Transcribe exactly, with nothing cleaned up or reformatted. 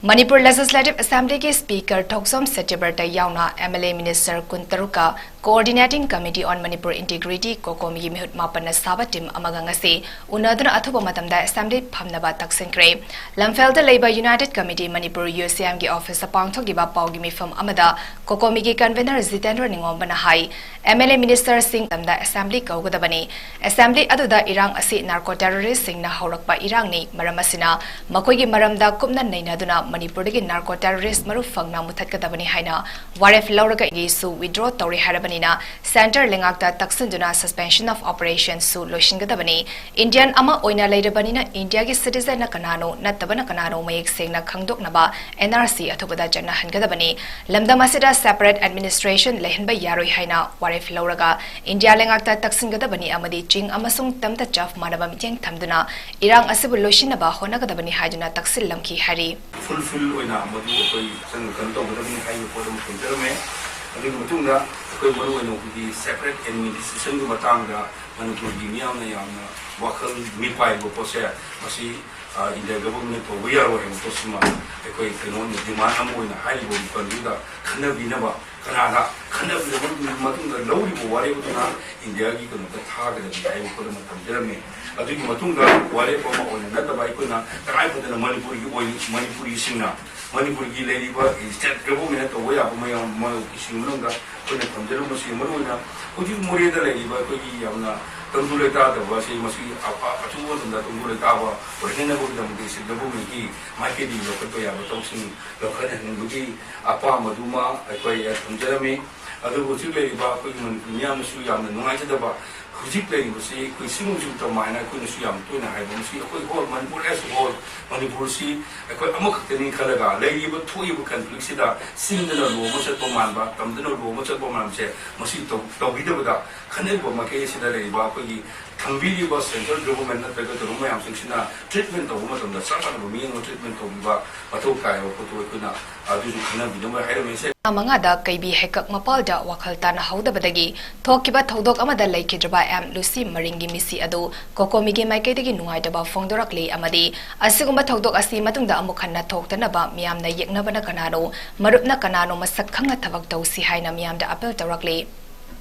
Manipur Legislative Assemblyꯒꯤ Speaker ꯊꯧꯖꯣꯝ ꯁꯇ꯭ꯌꯕ꯭ꯔꯇ ꯌꯥꯎꯅ M L A Minister ꯀꯨꯟꯇꯔꯨꯛꯀ Coordinating Committee on Manipur Integrity, COCOMIꯒꯤ ꯃꯤꯍꯨꯠ ꯃꯥꯄꯟꯅ ꯁꯥꯕ team ꯑꯃꯒ ꯉꯁꯤ ꯎꯅꯗꯨꯅ ꯑꯊꯨꯕ ꯃꯇꯝꯗ Assembly ꯐꯝꯅꯕ ꯇꯛꯁꯤꯟꯈ꯭ꯔꯦ꯫ ꯂꯝꯐꯦꯜꯗ ꯂꯩꯕ United Committee ꯃꯅꯤꯄꯨꯔ, UCMꯒꯤ officeꯇ ꯄꯥꯡꯊꯣꯛꯈꯤꯕ ꯄꯥꯎꯒꯤ ꯃꯤꯐꯝ ꯑꯃꯗ COCOMIꯒꯤ convener Jitendra ꯅꯤꯉꯣꯝꯕꯅ high, M L A ministerꯁꯤꯡ ꯃꯇꯝꯗ Assembly ꯀꯧꯒꯗꯕꯅꯤ꯫ Assembly ꯑꯗꯨꯗ ꯏꯔꯥꯡ ꯑꯁꯤ narco terroristꯁꯤꯡꯅ ꯍꯧꯔꯛꯄ ꯏꯔꯥꯡꯅꯤ꯫ ꯃꯔꯝ ꯑꯁꯤꯅ ꯃꯈꯣꯏꯒꯤ ꯃꯔꯝꯗ ꯀꯨꯞꯅ ꯅꯩꯅꯗꯨꯅ ꯃꯅꯤꯄꯨꯔꯗꯒꯤ narco terrorist ꯃꯔꯨ ꯐꯪꯅ ꯃꯨꯊꯠꯀꯗꯕꯅꯤ ꯍꯥꯏꯅ ꯋꯥꯔꯦꯞ ꯂꯧꯔꯒ ꯏꯒꯤꯁꯨ withdraw ꯇꯧꯔꯦ ꯍꯥꯏꯔꯕꯅꯤꯅ Centre ꯂꯩꯉꯥꯛꯇ ꯇꯛꯁꯤꯟꯗꯨꯅ suspension of operationꯁꯨ ꯂꯣꯏꯁꯤꯟꯒꯗꯕꯅꯤ꯫ Indian ꯑꯃ ꯑꯣꯏꯅ ꯂꯩꯔꯕꯅꯤꯅ Indiaꯒꯤ citizenꯅ ꯀꯅꯥꯅꯣ ꯅꯠꯇꯕꯅ ꯀꯅꯥꯅꯣ ꯃꯌꯦꯛ ꯁꯦꯡꯅ ꯈꯪꯗꯣꯛꯅꯕ N R C ꯑꯊꯨꯕꯗ ꯆꯠꯅꯍꯟꯒꯗꯕꯅꯤ꯫ ꯂꯝꯗꯝ ꯑꯁꯤꯗ separate administration ꯂꯩꯍꯟꯕ ꯌꯥꯔꯣꯏ ꯍꯥꯏꯅ ꯋꯥꯔꯦꯞ ꯂꯧꯔꯒ India ꯂꯩꯉꯥꯛꯇ ꯇꯛꯁꯤꯟꯒꯗꯕꯅꯤ ꯑꯃꯗꯤ ꯆꯤꯡ ꯑꯃꯁꯨꯡ ꯇꯝꯗ ꯆꯞ ꯃꯥꯟꯅꯕ ꯃꯤꯠꯌꯦꯡ ꯊꯝꯗꯨꯅ ꯏꯔꯥꯡ ꯑꯁꯤꯕꯨ ꯂꯣꯏꯁꯤꯟꯅꯕ ꯍꯣꯠꯅꯒꯗꯕꯅꯤ ꯍꯥꯏꯗꯨꯅ ꯇꯛꯁꯤꯜꯂꯝꯈꯤ ꯍꯥꯏꯔꯤ꯫ Fulfill ꯑꯣꯏꯅ ꯃꯗꯨ ꯑꯩꯈꯣꯏ ꯆꯪ-, ꯀꯩꯅꯣ ꯇꯧꯒꯗꯕꯅꯤ ꯍꯥꯏꯕ ꯄꯣꯠ ꯑꯃ ꯊꯝꯖꯔꯝꯃꯦ꯫ ꯑꯗꯨꯒꯤ ꯃꯇꯨꯡꯗ ꯑꯩꯈꯣꯏ ꯃꯔꯨ ꯑꯣꯏꯅ ꯑꯩꯈꯣꯏꯒꯤ separate administrationꯒꯤ ꯃꯇꯥꯡꯗ ꯃꯅꯤꯄꯨꯔꯒꯤ ꯃꯤꯌꯥꯝꯅ ꯌꯥꯝꯅ ꯋꯥꯈꯜ ꯃꯤꯄꯥꯏꯕ ꯄꯣꯠꯁꯦ, ꯃꯁꯤ, ꯑ, India government ꯇꯧꯕ ꯌꯥꯔꯣꯏ ꯍꯥꯏꯕ ꯄꯣꯠꯁꯤꯃ ꯑꯩꯈꯣꯏ ꯀꯩꯅꯣ ꯑꯣꯏꯅ demand ꯑꯃ ꯑꯣꯏꯅ ꯍꯥꯏꯔꯤꯕ ꯃꯐꯝꯗꯨꯗ ꯈꯟꯅꯕꯤꯅꯕ, ꯀꯅꯥꯗ ꯈꯟꯅꯕꯤꯔꯕ ꯃꯇꯨꯡꯗ ꯂꯧꯔꯤꯕ ꯋꯥꯔꯦꯞ ꯑꯗꯨꯅ Indiaꯒꯤ ꯀꯩꯅꯣꯗ ꯊꯥꯒꯗꯕꯅꯤ ꯍꯥꯏꯕ ꯄꯣꯠ ꯑꯃ ꯊꯝꯖꯔꯝꯃꯤ꯫ ꯑꯗꯨꯒꯤ ꯃꯇꯨꯡꯗ ꯋꯥꯔꯦꯞ ꯑꯃ ꯑꯣꯏꯅ ꯅꯠꯇꯕ ꯑꯩꯈꯣꯏꯅ ꯇꯉꯥꯏ ꯐꯗꯅ ꯃꯅꯤꯄꯨꯔꯒꯤ ꯑꯣꯏ-, ꯃꯅꯤꯄꯨꯔꯤꯁꯤꯡꯅ ꯃꯅꯤꯄꯨꯔꯒꯤ ꯂꯩꯔꯤꯕ state governmentꯅ ꯇꯧꯕ ꯌꯥꯕ ꯃꯌꯥꯝ ꯃ-, ꯏꯁꯤꯡ ꯃꯅꯨꯡꯗ ꯑꯩꯈꯣꯏꯅ ꯊꯝꯖꯔꯝꯕꯁꯤ, ꯃꯔꯨꯑꯣꯏꯅ ꯍꯧꯖꯤꯛ ꯃꯣꯔꯦꯗ ꯂꯩꯔꯤꯕ ꯑꯩꯈꯣꯏꯒꯤ ꯌꯥꯝꯅ ꯇꯪꯗꯨ ꯂꯩꯇꯥꯗꯕ ꯑꯁꯤ, ꯃꯁꯤ ꯑꯄꯥ-, ꯑꯊꯨꯕ ꯃꯇꯝꯗ ꯇꯪꯗꯨ ꯂꯩꯇꯥꯕ ꯑꯣꯏꯍꯟꯅꯕꯒꯤꯗꯃꯛꯇ state governmentꯀꯤ ꯃꯥꯏꯀꯩꯗꯒꯤ ꯂꯧꯈꯠꯄ ꯌꯥꯕ ꯊꯕꯛꯁꯤꯡ ꯂꯧꯈꯠꯍꯟꯅꯤꯡꯕꯒꯤ ꯑꯄꯥꯝꯕꯗꯨꯃ ꯑꯩꯈꯣꯏ ꯊꯝꯖꯔꯝꯃꯤ꯫ ꯑꯗꯨꯕꯨ ꯍꯧꯖꯤꯛ ꯂꯩꯔꯤꯕ ꯑꯩꯈꯣꯏꯒꯤ ꯃꯅꯤꯄꯨꯔ ꯃꯤꯌꯥꯝꯅꯁꯨ ꯌꯥꯝꯅ ꯅꯨꯡꯉꯥꯏꯖꯗꯕ, ꯍꯧꯖꯤꯛ ꯂꯩꯔꯤꯕꯁꯤ ꯑꯩꯈꯣꯏ ꯁꯤꯒꯨꯝꯕꯁꯨ ꯇꯧꯃꯥꯏꯅ ꯑꯩꯈꯣꯏꯅꯁꯨ ꯌꯥꯝ ꯇꯣꯏꯅ ꯍꯥꯏꯕ, ꯃꯁꯤ ꯑꯩꯈꯣꯏ whole Manipur as a whole, ꯃꯅꯤꯄꯨꯔꯁꯤ ꯑꯩꯈꯣꯏ ꯑꯃꯈꯛꯇꯅꯤ ꯈꯜꯂꯒ ꯂꯩꯔꯤꯕ ꯊꯣꯛꯏꯕ conflictꯁꯤꯗ ꯆꯤꯡꯗꯅ ꯂꯣ ꯑꯃ ꯆꯠꯄ ꯃꯥꯟꯕ, ꯇꯝꯗꯅ ꯂꯣ ꯑꯃ ꯆꯠꯄ ꯃꯥꯟꯕꯁꯦ, ꯃꯁꯤ ꯇꯧ-, ꯇꯧꯕꯤꯗꯕꯗ ꯈꯟꯅꯔꯤꯕ ꯃꯥꯏꯀꯩ ꯑꯁꯤꯗ ꯂꯩꯔꯤꯕ ꯑꯩꯈꯣꯏꯒꯤ ꯊꯝꯕꯤꯔꯤꯕ central government ꯅꯠꯇ꯭ꯔꯒ ꯀꯩꯅꯣ ꯃꯌꯥꯝꯁꯤꯡꯁꯤꯅ treatment ꯇꯧꯕ ꯃꯇꯝꯗ ꯆꯞ ꯃꯥꯟꯅꯕ ꯃꯤꯠꯌꯦꯡ ꯑꯃ treatment ꯇꯧꯕꯤꯕ ꯃꯊꯧ ꯇꯥꯏ ꯍꯥꯏꯕ ꯄꯣꯠꯇꯨ ꯑꯩꯈꯣꯏꯅ ꯑꯗꯨꯁꯨ ꯈꯟꯅꯕꯤꯅꯕ ꯍꯥꯏꯔꯝꯃꯤ꯫ ꯃꯉꯥꯗ ꯀꯩꯕꯤ ꯍꯩꯀꯛ ꯃꯄꯥꯜꯗ ꯋꯥꯈꯜ ꯇꯥꯅꯍꯧꯗꯕꯗꯒꯤ ꯊꯣꯛꯈꯤꯕ ꯊꯧꯗꯣꯛ ꯑꯃꯗ ꯂꯩꯈꯤꯗ꯭ꯔꯕ ꯑꯦꯝ ꯂꯨꯁꯤ ꯃꯔꯤꯡꯒꯤ ꯃꯤꯁꯤ ꯑꯗꯨ ꯀꯣꯀꯣꯃꯤꯒꯤ ꯃꯥꯏꯀꯩꯗꯒꯤ ꯅꯨꯡꯉꯥꯏꯇꯕ ꯐꯣꯡꯗꯣꯔꯛꯂꯤ ꯑꯃꯗꯤ ꯑꯁꯤꯒꯨꯝꯕ ꯊꯧꯗꯣꯛ ꯑꯁꯤ ꯃꯇꯨꯡꯗ ꯑꯃꯨꯛ ꯍꯟꯅ ꯊꯣꯛꯇꯅꯕ ꯃꯤꯌꯥꯝꯅ ꯌꯦꯛꯅꯕꯅ ꯀꯅꯥꯅꯣ, ꯃꯔꯨꯞꯅ ꯀꯅꯥꯅꯣ ꯃꯁꯛ ꯈꯪꯅ ꯊꯕꯛ ꯇꯧꯁꯤ ꯍꯥꯏꯅ ꯃꯤꯌꯥꯝꯗ appeal ꯇꯧꯔꯛꯂꯤ꯫